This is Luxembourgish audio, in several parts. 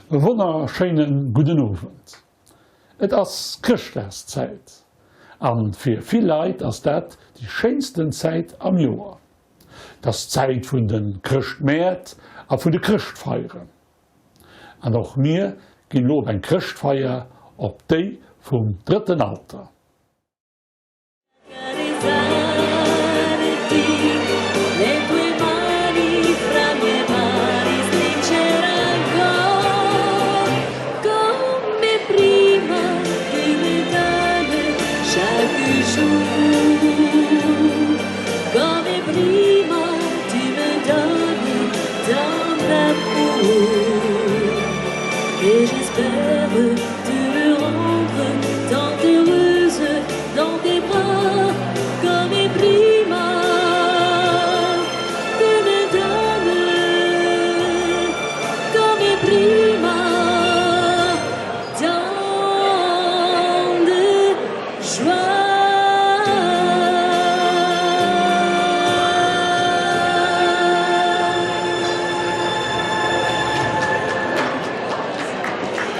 E wonnerschéine gudden Owend. Et ass Chrëschtdagszäit an fir vill Leit ass dat déi schéinsten Zäit am Joer. Et ass d'Zäit vun de Chrëschtmäert a vun de Chrëschtfeieren. An och mir ginn elo op eng Chrëschtfeier, op déi vum drëtten Alter.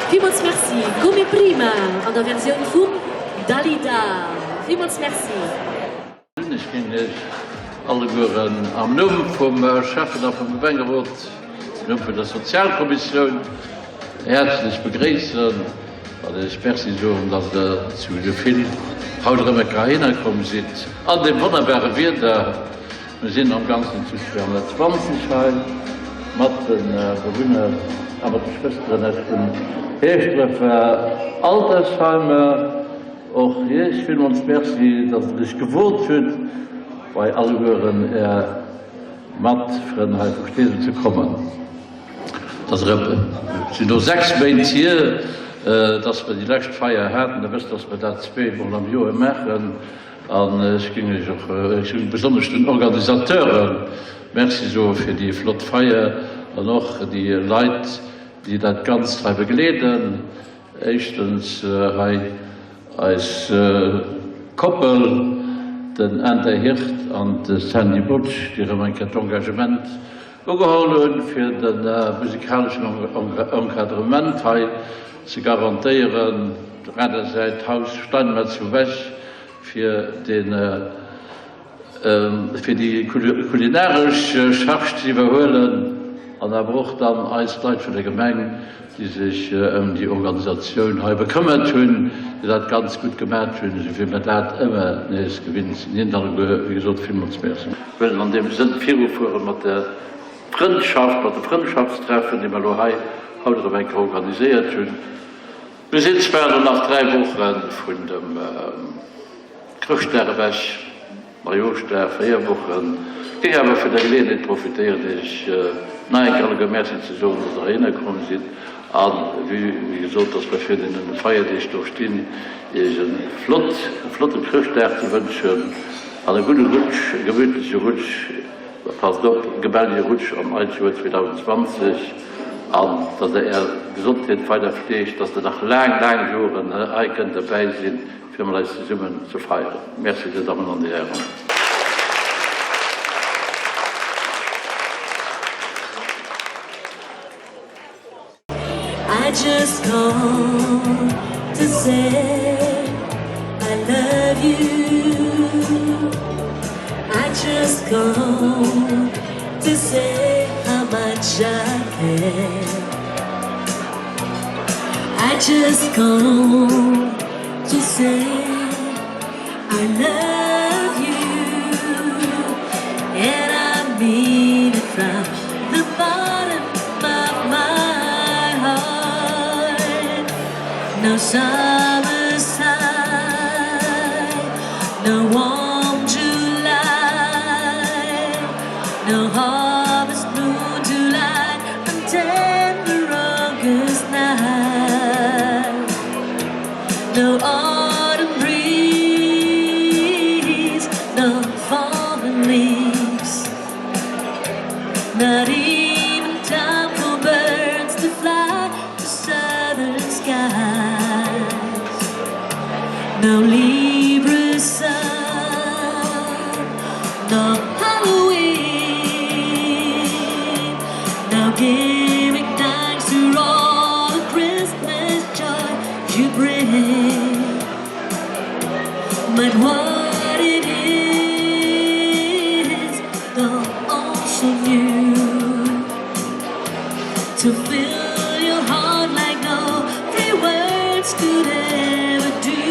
Villmools Merci. Come prima an der Versioun vum Dalida. Villmools Merci. Ech géing Iech allegueren am Numm vum Schäffen a vum Gemengerot, am Numm vun der Sozialkommissioun häerzlech begréissen an Iech Merci soen, dass Der zu esou vill haut erëm eng Kéier heihinner komm sidd an deem wonnerbare Wieder. Mir sinn am Ganzen zu 220 hei mat de Bewunner a mat de Schwësteren aus dem Heeschdrefer Altersheim. Och Iech villmools Merci, dass Der Iech gewot hutt, bei allegueren Är Matfrënn hei vu Steesel ze kommen. Et ass erëm, et sinn elo 6 Méint hier, dass mer déi lescht Feier haten. Der wësst, dass mer dat zweemol am Joer maachen. An ech géing Iech och, ech géing besonnesch den Organisateure Merci soe fir déi flott Feier an och déi Leit, déi dat Ganzt hei begleeden. Éischtens hei eis Koppel, den Ender Hirt an de Sandy Mutsch, déi erëm eng Kéier d'Engagement ugeholl hunn, fir de musikaleschen Encadrement hei ze garantéieren. Op der aner Säit d'Haus Steinmetz vu Bech fir de fir déi kulinaresch Charge ze iwwerhuelen an awer och dann eis Leit vun der Gemeng, déi sech ëm déi Organisatioun hei bekëmmert hunn, déi dat ganz gutt gemat hunn, esou wéi mer dat ëmmer nees gewinnt sinn. Hinnen alleguer, wéi gesot, villmools Merci. Wëllen an deem Sënn virufuere mat der Frëndschaft, mat de Frëndschaftstreffen, déi mer elo hei haut erëm eng Kéier organiséiert hunn. Mir sinn zwar elo nach 3 Woche vun dem Chrëschtdag ewech, Neijooschdag 4 Wochen, géing awer vun der Geleeënheet profitéieren, Iech nach eng Kéier alleguer Merci ze soen, dass Der heihinner komm sidd a wéi gesot, dass mer virun deene Feierdeeg do stinn, Iech e flott, e flotte Chrëschtdag ze wënschen an e gudde Rutsch, e gemütleche Rutsch. Passt op, gebellege Rutsch an eist Joer 2020 an dass der är Gesondheet weider fleegt, dass der nach laang, laang Joren hei kënnt derbäi sinn, fir mat eis zesummen ze feieren. Merci, Dir Dammen an Dir Hären. I just called to say I love you I just called to say how much I care I just called to say I love you And I mean it from the bottom of my heart No summer sigh, no warm July No harvest moon to light on tender August night No autumn breeze, no fallen leaves Not even time for birds to fly to southern skies No Libra sun, no Halloween No giving thanks to all. But what it is the also new To fill your heart like no three words could ever do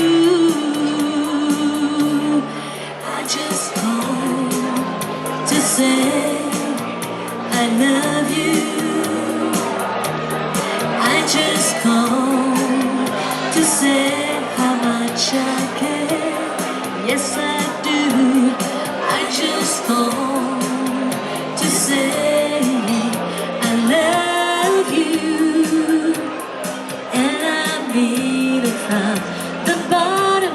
I just called to say I love you I just called to say how much I care Yes I do I just called to say I love you And I mean it from the bottom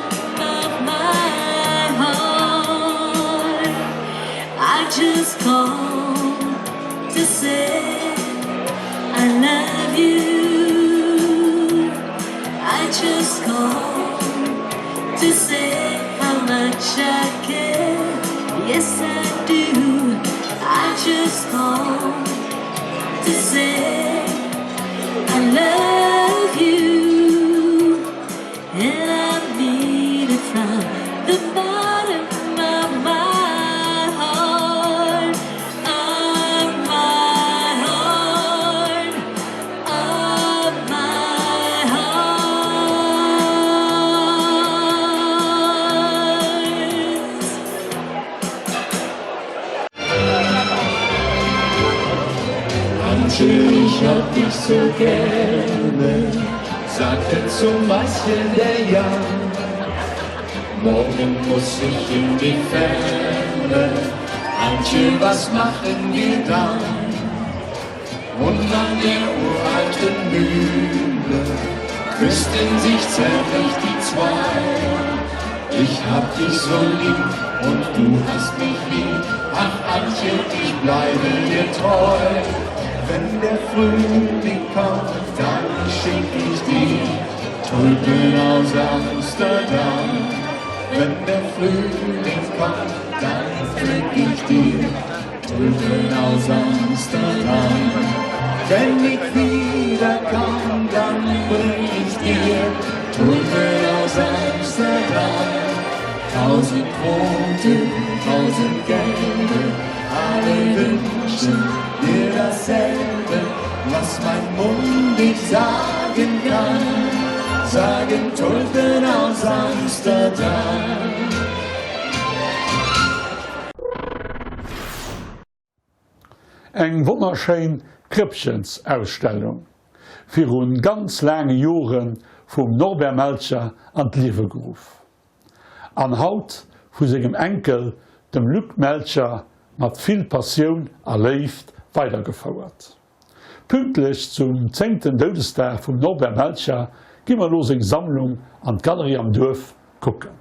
of my heart I just called to say I love you I just called to say how much I care Yes I do I just called to say I love you And I mean it from the bottom of my heart Of my heart Of my heart. Antje, ich hab dich so gerne, sagte zum Mäuschen der Jan. Morgen muss ich in die Ferne, Antje, was machen wir dann? Und an der uralten Mühle küssten sich zärtlich die zwei. Ich hab dich so lieb und du hast mich lieb, ach Antje, ich bleibe dir treu. Wenn der Frühling kommt, dann schick ich dir Tulpen aus Amsterdam. Wenn der Frühling kommt, dann pflück ich dir Tulpen aus Amsterdam. Wenn ich wiederkomm, dann bring ich dir Tulpen aus Amsterdam. Tausend rote, tausend gelbe, alle wünschen dir dasselbe, was mein Mund nicht sagen kann, sagen Tulpen aus Amsterdam. Eng wonnerschéin Krëppchensausstellung, virun ganz laange Joren vum Norbert Melcher an d'Liewe geruff an haut vu sengem Enkel, dem Luc Melcher, mat vill Passioun a Léift weidergefouert. Pünktlech zum zéngten Doudesdag vum Norbert Melcher gi mer elo seng Sammlung an d'Galerie am Duerf kucken.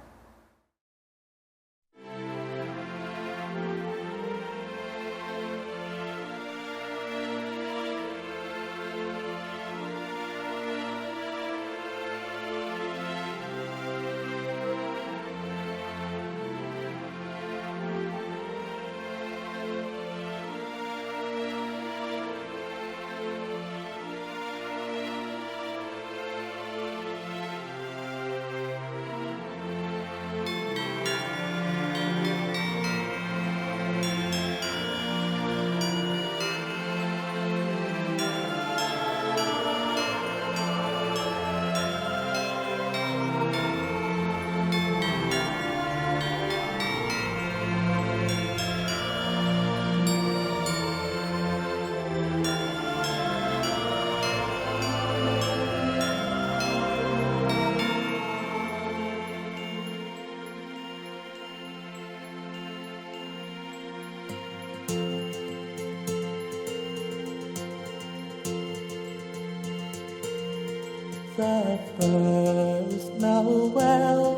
The first Noel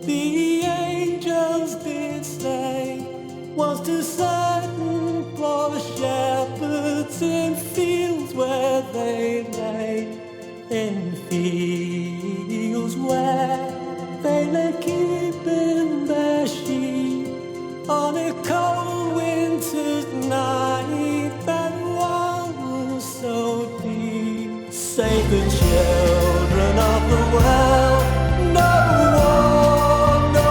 the angels did say was to certain poor shepherds in fields where they lay in fields where they lay keeping their sheep on a cold winter's night that was so deep save the children of the world no war no.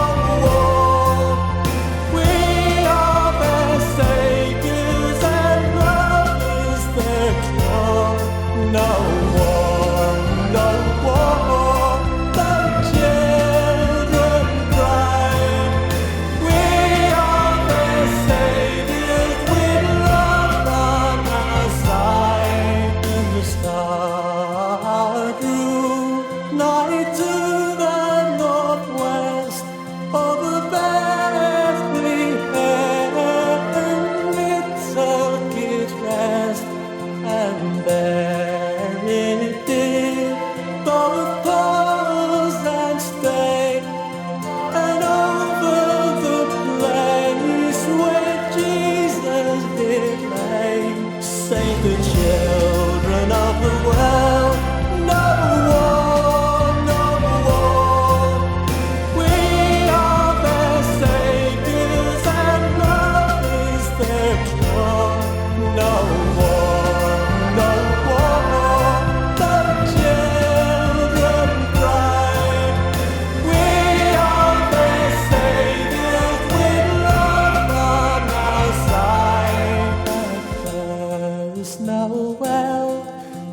first Noel,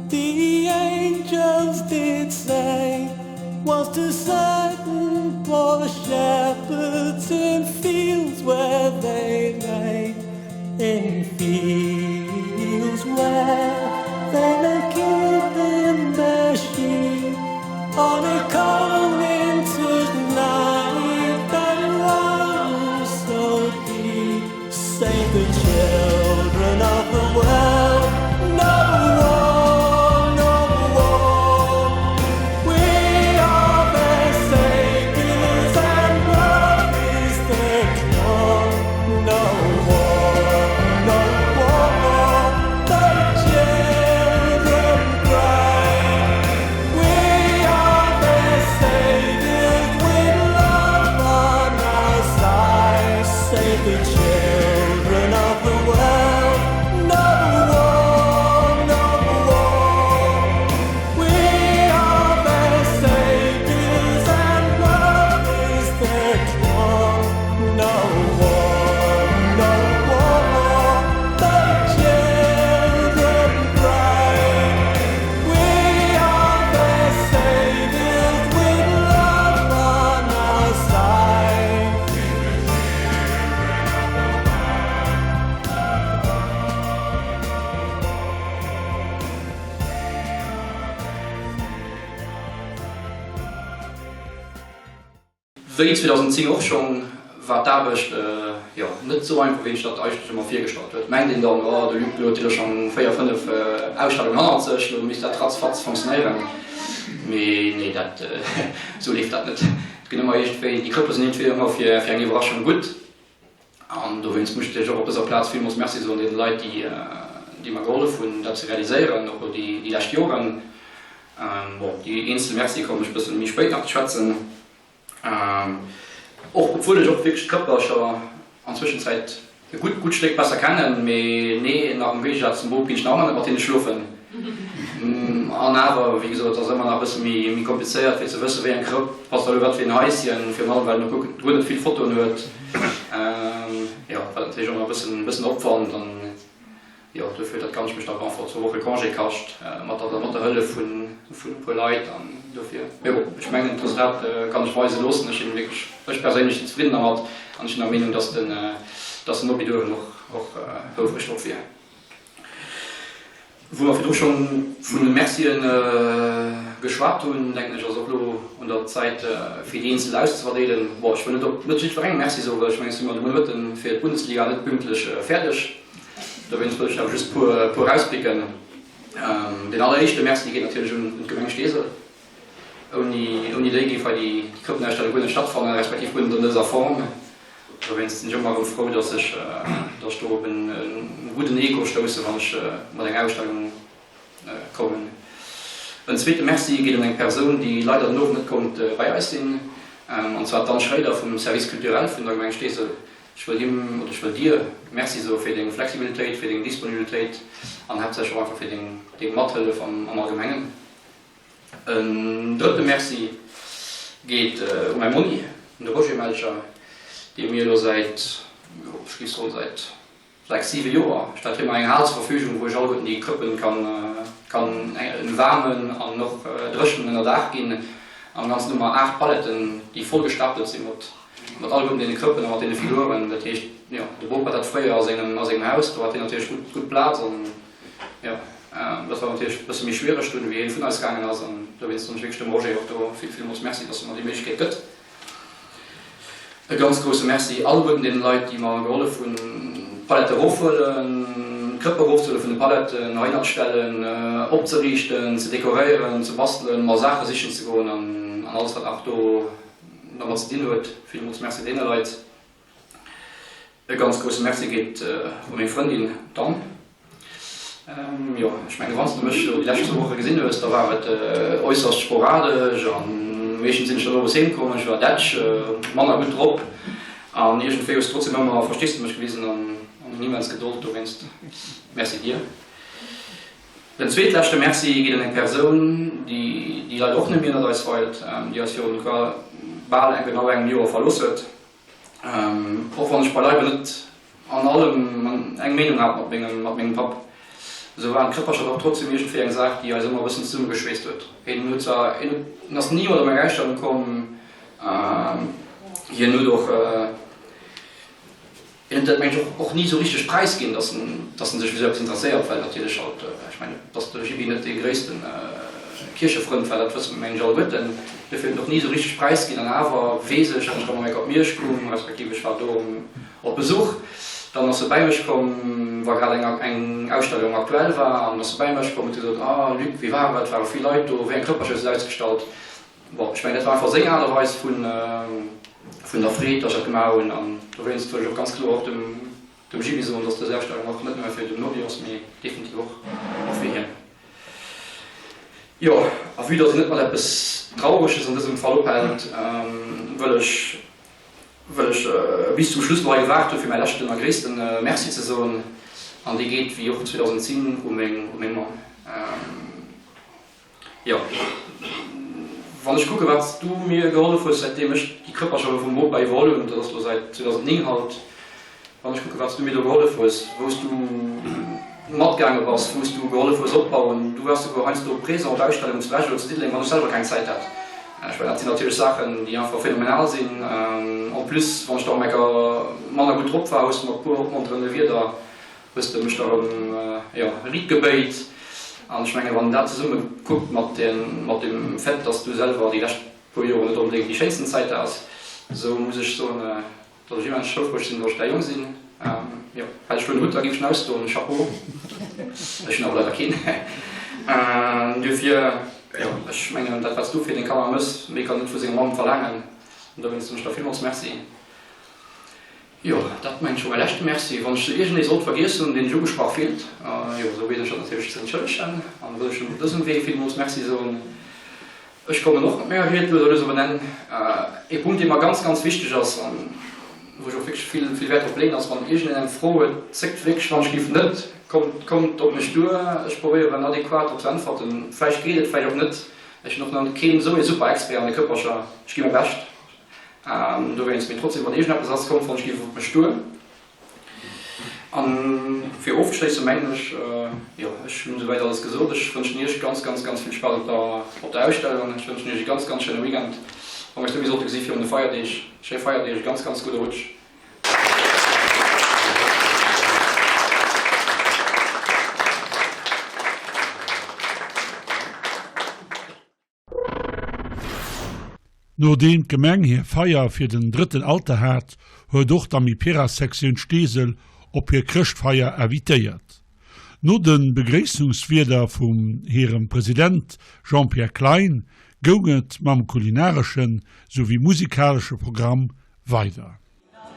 the angels did say, was to certain poor shepherds in fields where they lay, in fields where they lay keeping their sheep on a cold winter's night that rose so deep. Save the children of the world, no war, no war. We are their saviors and love is their cure. No war, no war, the children cry. We are their saviors with love on our side. Save the children of the world. No war, no war. We are their saviors and love is their cure. No war, no war. The children cry. We are their saviors with love on our side. Wéi 2010 och schonn, war d'Aarbecht, jo, net esou einfach, wéi een sech dat eigentlech ëmmer virgestallt huet. Mengt een dann, oh, de Luc, elo huet hie der schonn 4, 5 Ausstellungen hannert sech, elo misst dat ratzfatz fonctionnéieren. Mee nee, dat, esou leeft dat net. Et ginn ëmmer iergendwéi, déi Krëppe sinn iergendwéi ëmmer fir eng Iwwerraschung gutt. An dowéinst muss ech och op dëser Plaz villmools Merci soen deene Leit, déi, déi mer gehollef hunn, dat ze realiséieren, och elo déi lescht Joren. Bon, déi eenzel Mercie kommen ech bëssen méi spéit nach ze schwätzen. Och obwuel ech och wierklech d'Këppercher an Zwëschenzäit e gutt, gutt Stéck besser kennen, mee nee, nach am Géigesaz zum Bob ginn ech nach ëmmer net mat hinne schlofen. An awer, wéi gesot, et ass ëmmer nach e bësse méi, méi komplizéiert fir ze wëssen, wéi eng Krëpp passt da elo wat fir en Haischen, virun allem well en och guer net vill Fotoen huet, jo, wat natierlech och nach e bëssen, bëssen Opwand an. Jo, dofir, dat kann ech mech da beantworten, zwou Woche Congé kascht, mat der, mat der Hëllef vun, vun e puer Leit an dofir, mee bon, ech mengen d'Resultat kann ech weise loossen. Ech sinn wierklech, ech perséinlech sinn zefridden dermat an ech sinn der Meenung, dass den, dass den Hobby duerno och, och houfreg drop wier. Wou mer virdru schonn vun de Mercien geschwat hunn, denken ech, ass och elo un der Zäit, fir déi eenzel auszeverdeelen. Bon, ech wëll net op net jiddwerengem Merci soen, well ech mengen, et si mer de Monoten fir d'Bundesliga net pünktlech fäerdeg. Dowéinst wëll ech awer just e puer erauspicken. Deen alleréischte Merci geet natierlech un d'Gemeng Steesel. Ouni déi géif hei déi Krëppenausstellung guer net stattfannen, respektiv guer net an dëser Form. Dowéinst sinn ech ëmmer erëm frou, dass ech do op e gudden Echo stoussen, wann ech mat enger Ausstellung kommen. En zweete Merci geet un eng Persoun, déi leider den Owend net konnt bei eis sinn, an zwar d'Anne Schroeder vum Service culturel vun der Gemeng Steesel. Ech wëll him oder ech wëll dir Merci soe fir deng Flexibilitéit, fir deng Disponibilitéit an haaptsächlech och einfach fir deng deng Mathëllef am am Allgemengen. En drëtte Merci geet u mäi Monni, de Roger Melcher, dee mir elo säit, jo, ech géif soen säit 6, 7 Joer stellt hie mer eng Hal zur Verfügung, wou ech alleguerten déi Krëppen kann kann en waarmen an och dréchenen Ënnerdaach ginn. Am Ganzen hu mer 8 Paletten, déi voll gestapelt si mat Mat alleguerten deene Krëppen a mat deene Figuren. Dat heescht, jo, de Bop hat dat fréier a sengem, a sengem Haus, do hat hien natierlech gutt, gutt Plaz an, jo, dat war natierlech e bësse méi schwiereg dunn, wéi hien vun eis gaangen ass. An dowéinst soen ech wierklech dem Roger och do vill, villmools Merci, dass e mer déi Méiglechkeet gëtt. E ganz grousse Merci alleguerten deene Leit, déi mer gehollef hunn, d'Palette erofhuelen, d'Krëppe erofzehuelen vun de Paletten, heihinner ze stellen, opzeriichten, ze dekoréieren, ze bastelen, mer Saache sichen ze goen an alles, wat nach do Dermat ze dinn huet. Villmools Merci deene Leit. E ganz grousse Merci geet u meng Frëndin, d'Anne. Jo, ech menge wann s de mech elo déi lescht zwou Woche gesinn hues, da war et äusserst sporadesch a meeschtens sinn ech dann owes heem komm, ech war dätsch, manner gutt drop an iergendwéi hues de trotzdem ëmmer Versteesdemech gewisen an eng immens Gedold. Dowéinst Merci dir. Den zweetleschte Merci geet un eng Persoun, déi leider och net méi ënnert eis weilt, déi eis virun bal genau engem Joer verlooss huet. Och wann ech beileiwe net an allem eng Meenung hat mat mengem Papp. Esou waren d'Krëppercher dach trotzdem iergendwéi eng Saach, déi eis ëmmer e bëssen zesummegeschweesst huet. Hien huet zwar, hien ass ni mat op eng Ausstellung komm, hien huet och, Hien huet dat mengen ech och ni esou richteg präisginn, dass en dass en sech fir esou eppes interesséiert, well natierlech halt, ech mengen, dass de Gibi net dee gréisste Kierchefrënd war, dat wësse mer mengen ech alleguerten. Duerfir huet en och ni esou richteg präisginn. An awer weess ech, wann ech da mam Eck op Miersch koum, respektiv ech war do op Besuch, dann ass e bäi mech komm, wa grad eng eng Ausstellung aktuell war, an ass e bäi mech komm, huet gesot, Ah Luc, wéi war et, ware vill Leit do, wéi eng Krëppercher hues de ausgestallt? Bon, ech mengen, dat war einfach seng Aart a Weis vun, vun der Freed, datt ech dat gemaach hunn. An dowéinst wëll ech och ganz kloer och dem, dem Jimmy soen, datt dës Ausstellung och net nëmme fir dem Nobby ass, mee definitiv och, och fir hien. Jo, a vue datt een net mat eppes Traureges an dësem Fall ophält, wëll ech, wëll ech bis zum Schluss nach hei gewaart hu fir mäi leschten a gréisste Merci ze soen. An dee geet, wéi och 2010, u meng, u meng Mamm. Jo, wann ech kucken, wat s du mir gehollef hues, säitdeem ech déi Krëppercher elo vum Bopa iwwerholl hunn, dat ass elo säit 2009 halt, wann ech kucken, wat s du mir do gehollef hues, wou s du matgaange bass, wou s du gehollef hues opbauen, du waars souguer heiansdo présent op Ausstellungen zu Esch oder zu Diddeleng, wann ech selwer keng Zäit hat. Ech mengen, dat sinn natierlech Saachen, déi einfach phänomenal sinn. En plus, wann ech da eng manner gutt drop war, hues du mat e puer opmonterende Wierder Hues de mech da rëm, jo, riit gebéit. An ech mengen, wann een dat zesumme kuckt mat dem, mat dem Fait, dass du selwer déi lescht puer Joren net onbedéngt déi schéinsten Zäit has, esou muss ech soen, dass ech immens houfreg sinn, dass ech däi Jong sinn. Jo, hätt ech lo en Hutt, da géif ech en ausdoen, Chapeau. Ech hunn awer leider keen. Duerfir, jo, ech mengen, dat wat s du fir deng Kanner mëss, méi kann een net vu senger Mamm verlaangen. An dowéinst soen ech der villmools Merci. Jo, dat mengt ech wor mäi leschte Merci. Wann ech iergendee sollt vergiess hunn, deen sech ugesprach fillt, jo, esou bieden ech dat natierlech ze entschëllegen an wëll ech op dësem Wee villmools Merci soen. Ech kommen och mat menger Ried lues a lues op en Enn. Ee Punkt, dee mer ganz, ganz wichteg ass an wou ech och wierklech vill, vill Wäert drop leeën, ass, wann iergendeen eng Fro huet, zéckt wierklech wann ech giff net, kommt, kommt op mech duer, ech probéieren adequat drop ze äntwerten. Vläicht geet et, vläicht och net. Ech sinn och nach keen esou ee super Expert an de Këppercher, ech gi mäi Bescht. Dowéinst, mee trotzdem, wann iergendeppes ass, kommt wann ech géif op mech duer. An fir ofzeschléissen, mengen ech, jo, ech hunn esouwäit alles gesot. Ech wënschen Iech ganz, ganz, ganz vill Spaass op der, op der Ausstellung. Ech wënschen Iech e ganz, ganz schéine Weekend. Wa mer eis net méi sollte gesi virun de Feierdeeg, schéi Feierdeeg, e ganz, ganz gudde Rutsch. Nodeem d'Gemeng hir Feier fir den drëtten Alter hat, huet och d'Amiperas-Sektioun Steesel op hir Chrëschtfeier invitéiert. No de Begréissungswierder vum hirem President Jean-Pierre Klein goung et mam kulinareschen souwéi musikalesche Programm weider.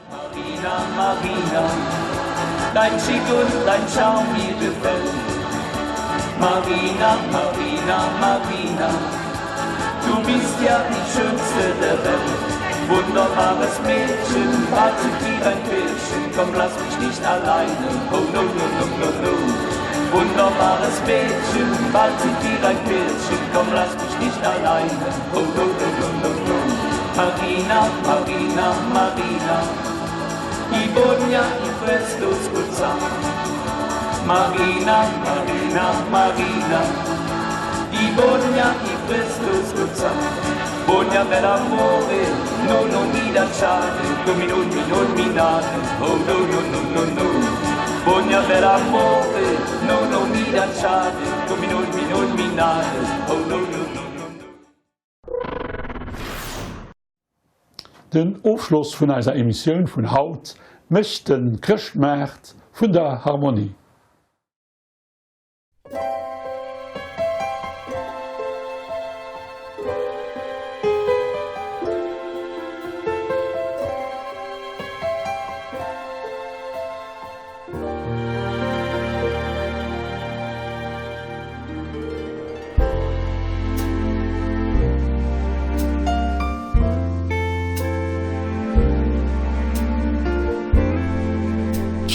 Marina, Marina, dein Chic und dein Charme mir gefällt. Marina, Marina, Marina, du bist ja die schönste der Welt. Wunderbares Mädchen, wartet wie ein Pärchen, komm lass mich nicht alleine, oh no no no no no. Wunderbares Mädchen, wartet wie ein Pärchen, komm lass mich nicht alleine, oh no no no no no. Marina, Marina, Marina, i bogna i presto scusa. Marina, Marina, Marina, i bogna i presto scusa. Bogna bell'amore, no non mi lasciare, non mi non mi non minare, oh no no no no no. Bogna bell'amore, no non mi lasciare, non mi non mi non minare, oh no no no no no. Den Ofschloss vun eiser Emissioun vun haut mécht de Chrëschtmaart vun der Harmonie.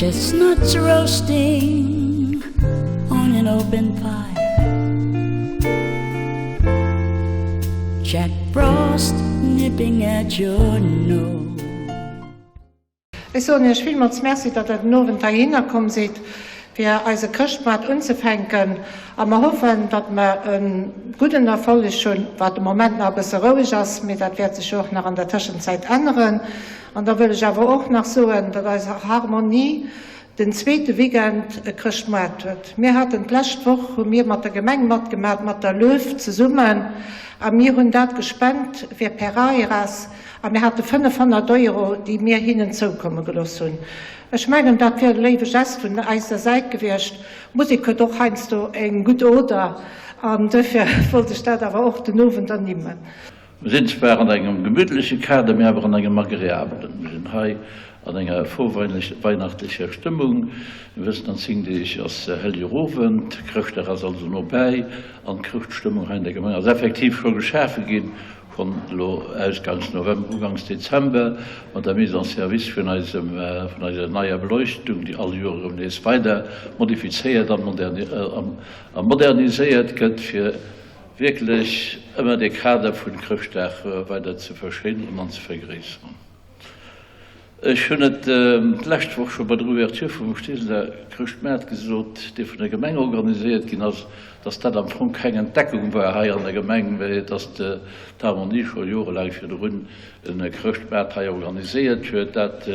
Chestnuts roasting on an open fire. Jack Frost nipping at your nose. Ech soen Iech villmools Merci, datt Der den Owend heihinner komm sidd, fir. fir eise Chrëschtmoart unzefänken a mer hoffen, datt mer e gudden Erfolleg hunn, wat de Moment nach e bësse roueg ass, mee dat wäert sech jo och nach an der Tëschenzäit änneren. An da wëll ech awer och nach soen, datt eis Harmonie den zweete Weekend e Chrëschtmoart huet. Mir haten d'lescht Woch, hu mir mat der Gemeng matgemat, mat der Löw zesummen, a mir hunn dat gespent fir Pereiras a mir hate 500 Euro, déi mir hinnen zoukomme gelooss hunn. Ech mengen, dat wier e léiwe Gest vun eiser Säit gewiescht. D'Musek huet och heiansdo eng gutt Oder an duerfir wollt ech dat awer och den Owend ernimmen. Mir sinn zwar an engem gemütleche Kader, mee awer an engem agreabelen. Mir sinn hei an enger vorweihnachtlecher Stëmmung. Mir wëssen, an 10 Deeg ass Helliger Owend, Chrëschtdag ass also nobäi an d'Chrëschtstëmmung hei an der Gemeng ass effektiv scho geschafe ginn, schonn elo ausgangs November, ugangs Dezember, mat der Mise en service vun eisem, vun eiser neier Beleuchtung, déi all Joer erëm nees weider modifizéiert a moderniséiert gëtt, fir wierklech ëmmer de Kader vun Chrëschtdag weider ze verschéineren an ze vergréisseren. Ech hunn et d'lescht Woch scho bei der Ouverture vum Steeseler Chrëschtmaart gesot, dee vun der Gemeng organiséiert ginn ass, dass dat am Fong keng Entdeckung war hei an der Gemeng, mä dass d'Harmonie scho jorelaang virdrun e Chrëschtmaart hei organiséiert huet. Dat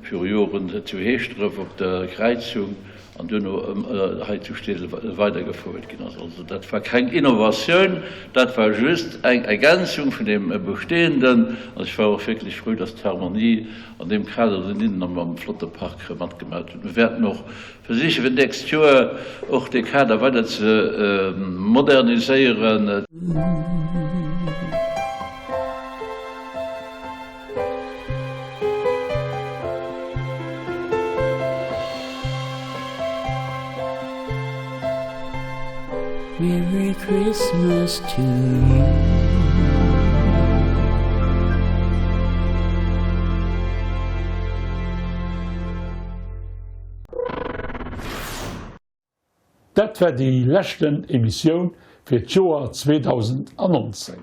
viru Joren zu Heeschdref op der Kräizung an duerno hei zu Steesel weidergefouert ginn ass. Also dat war keng Innovatioun, dat war just eng Ergänzung vun deem Bestehenden. An ech war och wierklech frou, dass d'Harmonie an deem Kader dohinnen am flotte Park matgemaach huet. Mir wäerten och versichen, fir d'nächst Joer och dee Kader weider ze moderniséieren. Merry Christmas to you. Dat war déi leschten Emissioun fir d'Joer 2019.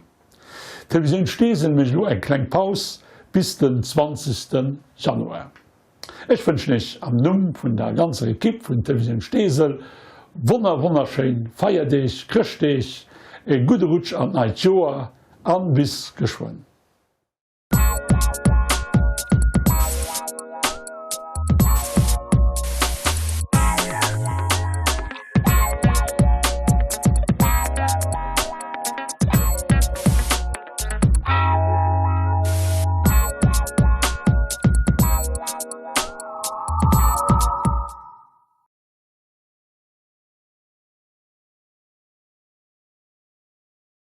D'Televisioun Steesel mécht elo eng kleng Paus bis den 20 Januar. Ech wënschen Iech am Numm vun der ganzer Ekipp vun Televisioun Steesel wonner wonnerschéin Feierdeeg, Chrëschtdeeg, e gudde Rutsch an d'neit Joer an bis geschwënn.